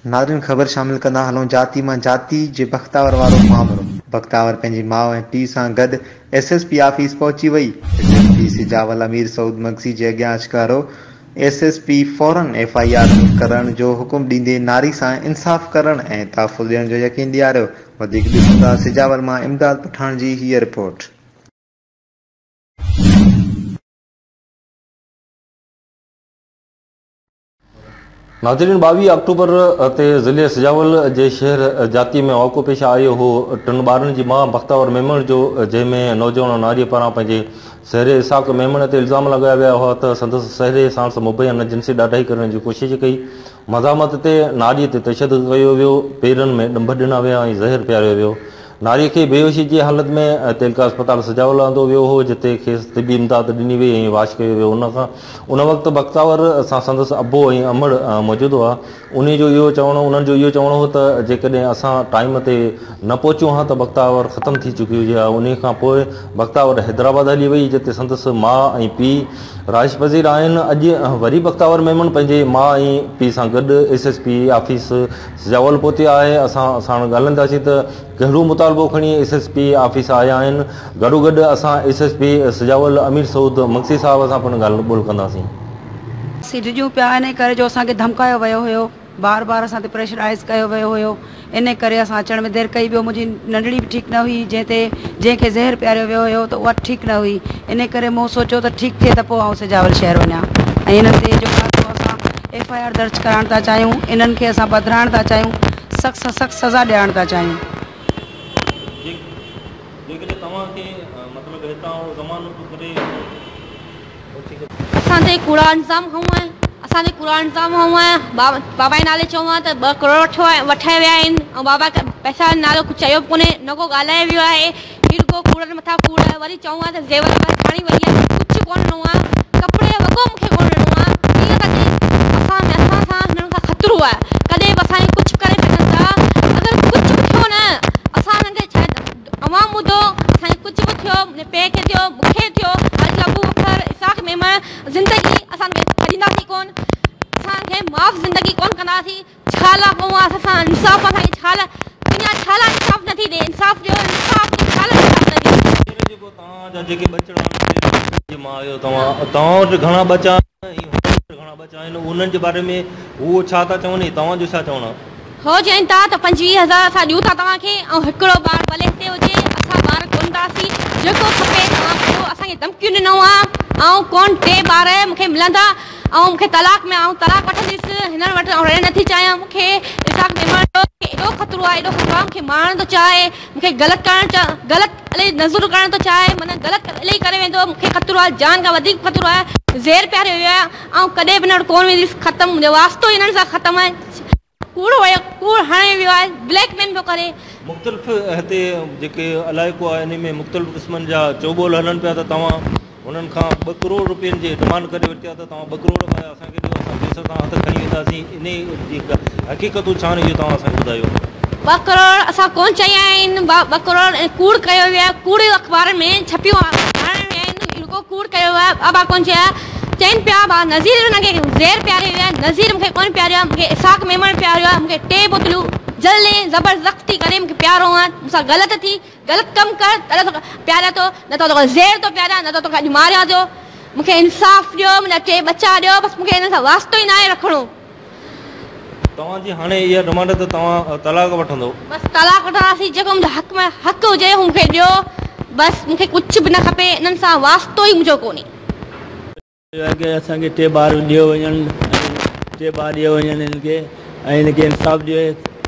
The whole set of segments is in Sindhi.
ناظرين خبر شامل ڪندا هلون جاتي مان جاتي جي بختاور وارو مامرو بختاور پنهنجي ماء ۽ پيء سان گڏ ايس ايس پي آفيس پهچي وئي S S P Sujawal Amir Saud Magsi جي اڳيان اچڪارو ايس ايس پي فورن ايف I R ڪرڻ جو حڪم ڏيندي ناري سان انصاف ڪرڻ ۽ تحفظ ڏيڻ جو يقين ڏياريو وڌيڪ ڏسون ٿا سجاول مان امداد پٺاڻ جي هيء رپورٽ. ناظرين 22 آڪٽوبر تي ضلعي سجاول جي شهر جاتي ۾ واقعو پيش آيو هو ٽن ٻارن جي ماء بختاور ميمڻ جو جنهن ۾ نوجوان ناري پاران پنهنجي سهري اسحاق ميمڻ تي الزام لڳايا ويا هئا ته سندس سهري ساڻس مبينا جنسي ڏاڍائي ڪرڻ جي ڪوشش ڪئي مزاحمت تي ناري تي تشدد ڪيو ويو پيرن ۾ ڏنڀ ڏنا ويا ۽ زهر پياريو ويو ناريء کي بيهوشي جي حالت ۾ تعلقه اسپتال سجاول آندو ويو هو، جتي کيس طبي امداد ڏني وئي ۽ واش ڪيو ويو. ان کان ان وقت بختاور سان سندس ابو ۽ امڙ موجود هئا. انهي جو اهو چوڻ انهن جو اهو چوڻ هو ته جيڪڏهن اسان ٽائيم تي نه پهچون ها ته بختاور ختم ٿي چڪي هجي ها. انهي کان پوء بختاور حيدرآباد هلي وئي، جتي سندس ماء ۽ پيء رهائش پذير آهن. اڄ وري بختاور ميمڻ پنهنجي ماء ۽ پيء سان گڏ S S P office Sujawal پهتي آهي، اسان ساڻ ڳالهائينداسين ته ڪهڙو مطالبو کڻي ايس ايس پي آفيس آيا آهن، گڏوگڏ اسان S S P Sujawal Amir Saud Magsi صاحب سان پڻ ڳالهه ٻولهه ڪنداسين. اسين ڊڄون پيا انهي ڪري جو اسان کي ڌمڪايو ويو هيو بار بار اسان تي پريشرائيز ڪيو ويو هيو انهي ڪري اسان اچڻ ۾ دير ڪئي ٻيو منهنجي ننڍڙي به ٺيڪ نه هئي جنهن تي جنهن کي زهر پياريو ويو هيو ته اها ٺيڪ نه هئي انهي ڪري مون سوچيو ته ٺيڪ ٿئي ته پوء آئون سجاول شهر وڃان ۽ انهن تي جيڪو آهي سو اسان ايف I R درج ڪرائڻ ٿا چاهيون انهن کي اسان ٻڌرائڻ ٿا چاهيون سخت سان سخت سزا ڏيارڻ ٿا چاهيون. اسان تي ڪوڙا الزام هنيا آهن اسان تي ڪوڙا الزام هنيا آهن بابا جي نالي چيو آهي ته 2 ڪروڙ وٺي ويا آهن ۽ بابا پئسا جو نالو ڪجهه چيو به ڪونهي نه ڪو ڳالهائي ويو آهي هي رڳو ڪوڙن مٿان ڪوڙ وري چئون ها ته زيور ويور کڻي وئي آهي ڪجهه ڪونه ڏنو آهي ڪپڙي جو وڳو مون کي ڪونه ڏنو آهي ائين ٿا چئي اسان ۾ اسان سان هنن کان خطرو آهي ڪڏهن به اسان کي ڪجهه ڪري سگهن ٿا اگر ڪجهه به ٿيو نه اسان هنن کي شايد اوهان ٻڌو اسان کي ڪجهه به ٿيو منهنجي پيء کي ٿيو مون کي ٿيو حاجي ابوبڪر اسحاق ميمڻ زندگي اسان کي ڇڏينداسين ڪونه اسان کي معاف زندگي ڪونه ڪنداسين ڇا لا ڪو اسان سان انصاف اسان کي ڇا لا دنيا ڇا لا انصاف نٿي ڏي انصاف ڏيو انصاف ڏيو ڇا لا انصاف نٿي ڏي. هينئر جيڪو توهان جا جيڪي ٻچڙا آهن جي ماء آهيو توهان توهان وٽ گهڻا ٻچا آهن ۽ هنن وٽ گهڻا ٻچا آهن انهن جي باري ۾ هو ڇا ٿا چون ۽ توهان جو ڇا چوڻ آهي. هو چون ٿا ته 25 هزار اسان ڏيون ٿا توهان کي ۽ هڪڙو ٻار ڀلي هتي هجي اسان ٻار ڪونه ڏينداسين جيڪو کپي توهان ڪيو اسان کي ڌمڪيون ڏنو آهي ۽ ڪونه ٽي ٻار مون کي ملندا ۽ مون کي طلاق ۾ آئون طلاق وٺنديس هنن وٽ آئون رهڻ نٿي چاهيان مون کي اسحاق ميمڻ جو ايڏو خطرو آهي ايڏو خطرو آهي مون کي مارڻ ٿو چاهي مون کي غلط ڪرڻ چا غلط الائي نظر ڪرڻ ٿو چاهي معنيٰ غلط الائي ڪري ويندو مون کي خطرو آهي جان کان وڌيڪ خطرو آهي زهر پياريو ويو آهي آئون ڪڏهن به هنن وٽ ڪونه وينديس ختم منهنجو واسطو ئي هنن سان ختم آهي ڪوڙ هيو ڪوڙ هڻي ويو آهي بليڪ مين پيو ڪري. مختلف هتي جيڪي علائقو آهي انهي ۾ مختلف قسمن جا چوٻول هلن پيا ته توهان هنن کان ٻه ڪروڙ روپين جي ڊمانڊ ڪري ورتي آهي ته توهان ٻه ڪروڙ رپيا اسان کي ڏيو اسان ڪيس تان هٿ کڻي وينداسين انهي جي حقيقتون ڇا آهن اهو توهان اسان کي ٻڌايو. ٻه ڪروڙ اسان ڪونه چيا آهن ٻه ڪروڙ ڪوڙ ڪيو ويو آهي ڪوڙ اخبارن ۾ ڇپيون هڻڻ ويا آهن رڳو ڪوڙ ڪيو ويو آهي بابا ڪونه چيا چئن پيا ڀاء نذير هن کي زهر پياري ويو آهي نذير مون کي ڪونه پياريو آهي مون کي اسحاق ميمڻ پياريو آهي مون کي ٽي بوتلون جل ڏئي زبردستي ڪري مون کي پيارو آهي مون سان غلط ٿي غلط ڪم ڪر تڏهن توکي پياريان ٿو نه ته توکي زهر ٿو پياريان نه ته توکي اڄ ماريان ٿو مون کي انصاف ڏيو منهنجا ٽي ٻچا ڏيو بس مون کي هنن سان واسطو ئي ناهي رکڻو. توهان جي هاڻي اها ڊمانڊ ته توهان طلاق وٺندو. بس طلاق وٺنداسين جيڪو منهنجو حق ۾ حق هجي هو مون کي ڏيو بس مون کي ڪجهه به نه کپي انهن سان واسطو ئي منهنجو ڪونهي. اڳي اسان کي ٽي ٻار ڏيو وڃن ۽ ٽي ٻار ڏيو وڃن هن کي ۽ هن کي انصاف ڏيو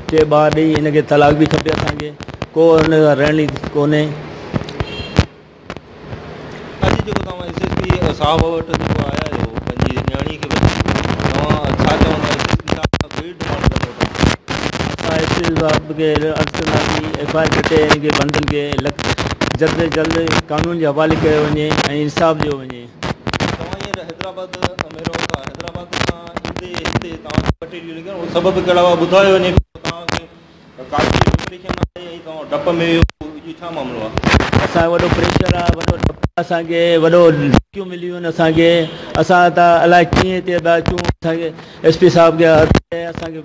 ٽي ٻار ڏئي هن کي طلاق به کپي اسان کي ڪو هن سان رهڻ جي ڪونهي. اڄ جيڪو توهان ايس ايس پي صاحب وٽ جيڪو آيا آهيو پنهنجي نياڻي کي وٺي توهان ڇا چوندا ايس ايس پي صاحب کان ڪهڙي ڊمانڊ ڪندو توهان. اسان ايس ايس پي صاحب کي عرض ڪنداسين ايف I R ڪٽي هن کي بندن کي جلد از جلد قانون جي حوالي ڪيو وڃي ۽ انصاف ڏيو وڃي. توهان هينئر حيدرآباد ۾ رهو ٿا، حيدرآباد کان ايندي هتي توهان کي ٻه ٽي ڏينهن لڳيا، اهو سبب ڪهڙا هئا ٻڌايو وڃي پيو توهان کي ڪافي ڊپريشن آهي ۽ توهان ڊپ ۾ آهيو اهو ڇا معاملو آهي؟ اسان کي وڏو پريشر آهي وڏو ڊپ آهي اسان کي وڏو ڌمڪيون مليون آهن اسان کي اسان ته الائي ڪيئن هتي پيا اچون اسان کي ايس پي صاحب کي عرض آهي اسان کي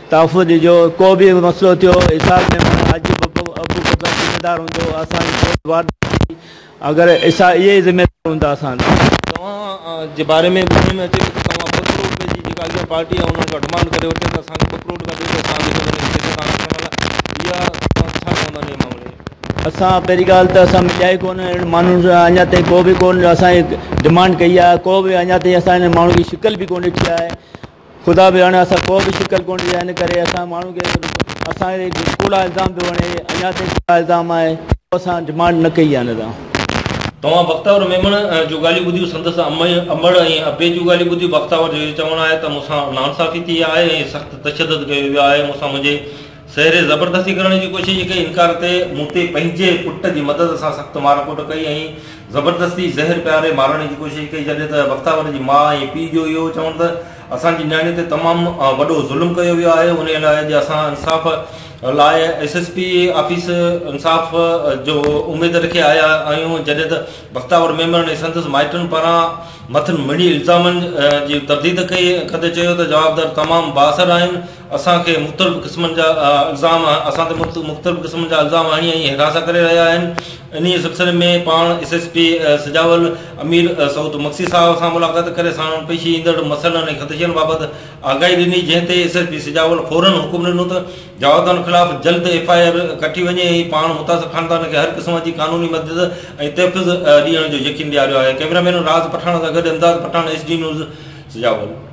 تحفظ ڏجو. ڪو به مسئلو ٿيو اسحاق ميمڻ حاجي ابوبڪر ذميدار هوندو. اسان جي ڪو به واردات ٿي اگر اسحاق اهي ئي ذميدار هوندا اسان تي. توهان جي باري ۾ ٻڌڻ ۾ اچي ٿو ته توهان ٻه ڪروڙ رپئي جي جيڪا اڳيان پارٽي آهي انهن کان ڊمانڊ ڪري ورتي ته اسان کي ٻه ڪروڙ رپيا ڏيو ته اسان اڳتي وڃي ڪيس توهان کي ڪرڻ لاء اها توهان ڇا چوندا انهي معاملي ۾؟ اسان پهرين ڳالهه ته اسان مليا ئي ڪونه اهڙن ماڻهن سان اڃا تائين ڪو به ڪونه اسان ڊمانڊ ڪئي آهي ڪو به اڃا تائين اسان انهن ماڻهن جي شڪل به ڪونه ڏٺي آهي. خدا به هاڻي اسان ڪو به شڪل ڪونه ڏٺي آهي ان ڪري اسان ماڻهن کي اسان تي ڪوڙا الزام پيو هڻي اڃا تائين ڪوڙا الزام آهي اسان ڊمانڊ نه ڪئي آهي ان تان. توهان بختاور ميمڻ جون ڳالهيون ٻڌيون، سندس امڙ ۽ ابي جون ڳالهيون ٻڌيون. بختاور جو اهو چوڻ آهي ته مون سان ناانصافي ٿي آهي ۽ سخت تشدد ڪيو ويو آهي، مون سان منهنجي سهري زبردستي ڪرڻ جي ڪوشش ڪئي، انڪار تي مون تي پنهنجي پٽ جي مدد سان سخت مار ڪٽ ڪئي ۽ زبردستي زهر پياري مارڻ جي ڪوشش ڪئي، جڏهن ته بختاور جي ماء ۽ پيء جو اهو چوڻ ته اسان جي نياڻي تي تمام وڏو ظلم ڪيو ويو آهي، انهي لاء اڄ اسان انصاف لاء ايس ايس پي آفيس انصاف جو اميد رکي آيا آهيون، جڏهن ته بختاور ميمڻ ۽ سندس مائٽن پاران مٿن مڙني الزامن جي ترديد ڪئي ڪندي چيو ته جوابدار تمام بااثر آهن، اسان کي مختلف قسمن جا الزام اسان تي مختلف قسمن جا الزام هڻي ۽ هراسان ڪري رهيا آهن انهي سلسلي ۾ پاڻ S S P Sujawal Amir Saud Magsi صاحب سان ملاقات ڪري ساڻن پيش ايندڙ مسئلن ۽ خدشن بابت آگاهي ڏني جنهن تي ايس ايس پي سجاول فورن حڪم ڏنو ته جوابدارن خلاف جلد ايف I R ڪٺي وڃي ۽ پاڻ متاثر خاندان کي هر قسم جي قانوني مدد ۽ تحفظ ڏيڻ جو يقين ڏياريو آهي ڪئميرا مين راز پٺاڻ سان گڏ Imdad Pathan S D news Sujawal.